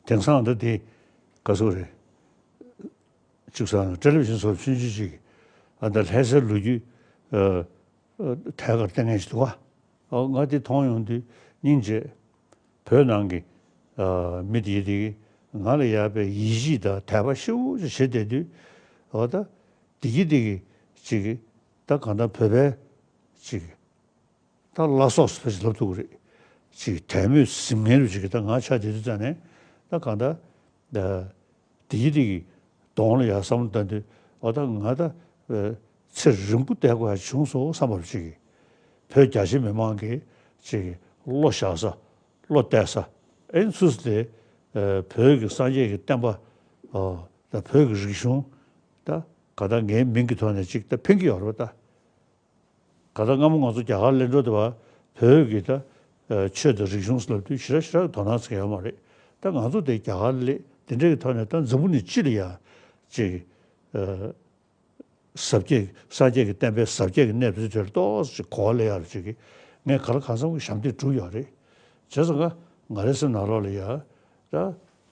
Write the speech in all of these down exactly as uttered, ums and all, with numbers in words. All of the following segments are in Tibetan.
དེང་སང་ད་དེ་ག་ཚོད་རེད། གཅིག་བསམ་ན་ཊེ་ལི་བི་ཤན་སོགས་ཆུང་ཆུང་ཅིག་ཨ་ད་ལྷ་སའི་ལོ་རྒྱུས་ཨ་ཨ་ཐད་ཀར་བསྟན་མཁན་ཞིག་འདུག་ག་ཨ་ང་དེ་མཐོང་ཡོང་དུས་སྙིང་རྗེ། བོད་ནང་གི་ཨ་མི་དེ་དེ་གིས་ང་ལ་ཡག་པའི་ཡིད་ཆེས་དང་དད་པ་ཞེ་པོ་ཅིག་བྱེད་བསྡད་དུས་ཨ་ད་དེ་གི་དེ་གི་ཅིག་ད་གང་ལྟར་བོད་པའི་ཅིག་ད་བླ་སྲོག་ཟེར་བ་ཞིག་ལབ་ཐུབ་ཀྱི་རེད། ཅིག་དད་མོས་ཟིན་མཁན་རུ་ཅིག་གིས་ད་ང་ཆ་དེ་དུས་ཙང་ནས་ད་གང་ལྟར་ད་དེ་ཡི་དེ་གི་གདོང་ལ་ཡར་བསམ་བློ་བཏང་དུས་ཨ་ད་ང་ད་ཨ་ཚེ་རིང་པོ་བསྡད་དགོས་ཡ་བྱུང་སོང་བསམ་པ་རུ་ཅིག་གིས་བོད་རྒྱ་ཆེ་མི་མང་གི་ཅིག་བློ་བཞག་ས་བློ་གཏད་ས་ཨེ་ཚུལ་དེ་ཨ་བོད་ཀྱི་སངས་རྒྱས་ཀྱི་བསྟན་པ་ཨ་ད་བོད་ཀྱི་རིག་གཞུང་ད་ག་ད་ངའི་མིང་གི་ཐོག་ནས་ཅིག་ད་ཕན་གྱི་ཡོད་རེད་པ་ད། ག་ད་སྔ་མོ་ང་ཚོ་རྒྱ་གར་སླེབས་འགྲོ་དུས་བོད་ཀྱི་ད་ཨ་ཆོས་དང་རིག་གཞུང་ལབ་དུས་ཞེ་དྲག་ཞེ་དྲག་དོ་སྣང་བྱེད་ཡོད་མ་རེད། ད་ང་ཚོ་དེ་རྒྱ་གར་སླེབས་དེ་འདྲའི་གི་ཐོག་ནས་ད་འཛམ་བུ་གླིང་སྤྱི་ལ་ཡ་ཅིག་ཨ་ཟབ་རྒྱས་སངས་རྒྱས་ཀྱི་བསྟན་པའི་ཟབ་རྒྱས་ཀྱི་གནས་ཚུལ་དེར་ཏོག་ཙམ་གོ་བ་སླེབས་ཡག་ཅིག་གི་ངས་ག་ལ་གང་འཚམ་གྱི་ཞབས་འདེགས་བསྒྲུབས་ཡོད་རེད། བྱས་ཙང་ང་ང་རའི་སེམས་ནང་ལོགས་ལ་ཡ་ད་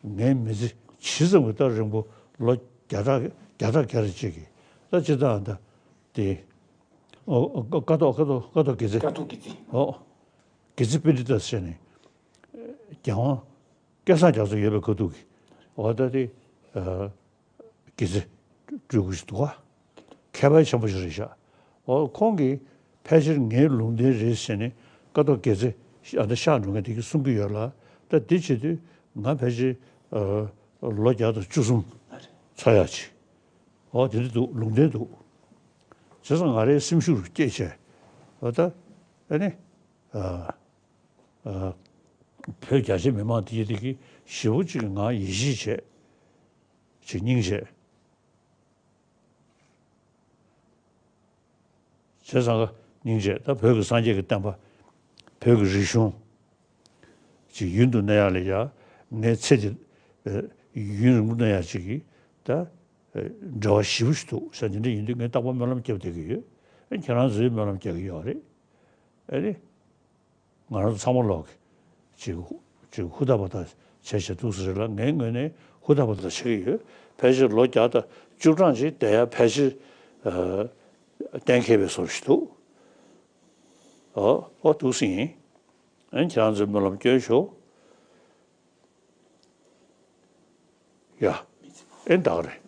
ངའི་མི་ཚེ་ཇི་ཙམ་གྱི་ད་རིང་པོ་ལོ་བརྒྱ་ཕྲག་བརྒྱ་ཕྲག་བརྒྱ་རེ་ཅིག་གི་ད་ཅི་ད་ད་དེ། ཨོ་ཨོ་ཀ་ཐོག་ཀ་ཐོག་ཀ་ཐོག་དགེ་ཚེ། ཀ་ཐོག་དགེ་ཚེ། ཨོ། དགེ་ཚེ་པཎྜི་ཏ་ཟེར་ནས། རྒྱལ་དབང་སྐལ་བཟང་རྒྱ་མཚོ་ཡོད་པའི་སྐབས་དུས་ཀྱི་ཨོ་ད་དེ་ཨ་དགེ་ཚེ་སྤྲུལ་སྐུ་ཞིག་འདུག་ག་མཁས་པ་ཆེན་པོ་ཞིག་རེད་ཤག་ཨོ་ཁོང་གིས་ཕལ་ཆེར་ངའི་ལུང་བསྟན་རེད་ཟེར་ནས་ཀ་ཐོག་དགེ་ཚེ་ཨ་ད་གཤེགས་འགྲོ་མཁན་དེ་གིས་གསུང་གི་ཡོད་ལ། ད་དེ་བྱེད་དུས་ང་ཕལ་ཆེར་ཨ་ལོ་བརྒྱ་དང་བཅུ་གསུམ་ཚར་ཡག་ཅིག་ཨོ་དེ་འདྲ་འདུག་ལུང་བསྟན་འདུག་བྱས་ཙང་ང་རའི་སེམས་ཤུགས་སྐྱེད་བྱས། ཨོ་ད་ཨ་ནི་ཨ་ཨ་བོད་རྒྱ་ཆེ་མི་མང་དེ་དེ་གི་ཞེ་པོ་ཅིག་ང་ཡིད་ཆེས་བྱས། ཅིག་སྙིང་རྗེ། བྱས་ཙང་ཀ་སྙིང་རྗེ་ད་བོད་ཀྱི་སངས་རྒྱས་ཀྱི་བསྟན་པ་བོད་ཀྱི་རིག་གཞུང་ཅིག་ཡུན་དུ་གནས་ཡག་ལ་ཡ་ངའི་ཚེ་འདི་ཨ་ཡུན་རིང་པོ་གནས་ཡག་ཅིག་གི་ད་ཨ་འབྲེལ་བ་ཞེ་པོ་ཞིག་འདུག་ཟེར་དེ་འདྲ་ཡིན་དུས་ངས་རྟག་པར་སྨོན་ལམ་བརྒྱབ་བསྡད་ཀྱི་ཡོད། ཨ་ཁྱེད་རང་ཚོས་སྨོན་ལམ་རྒྱག་གི་ཡོད་རེད། ཨ་ནི། ང་རང་ཚོ་ཚང་མ་ལོག་གི་ཅིག་ཅིག་ཧུར་ཐག་པ་ཐག་བྱས་བྱས་འདུག་ཟེར་རེད་ལ། ངའི་ངོས་ནས་ཧུར་ཐག་པ་ཐག་བྱེད་ཀྱི་ཡོད། ཕལ་ཆེར་ལོ་བརྒྱ་དང་བཅུ་གྲངས་ཅིག་བསྡད་ཡ་ཕལ་ཆེར་ཨ་གཏན་འཁེལ་བའི་བཟོ་ཞིག་འདུག་ཨོ་ཨོ་འདུག་སེ་ཡིན། ཨ་ནི་ཁྱེད་རང་ཚོས་སྨོན་ལམ་སྐྱོན་ཤོག་ཡ། ཨེ་འདག་རེད།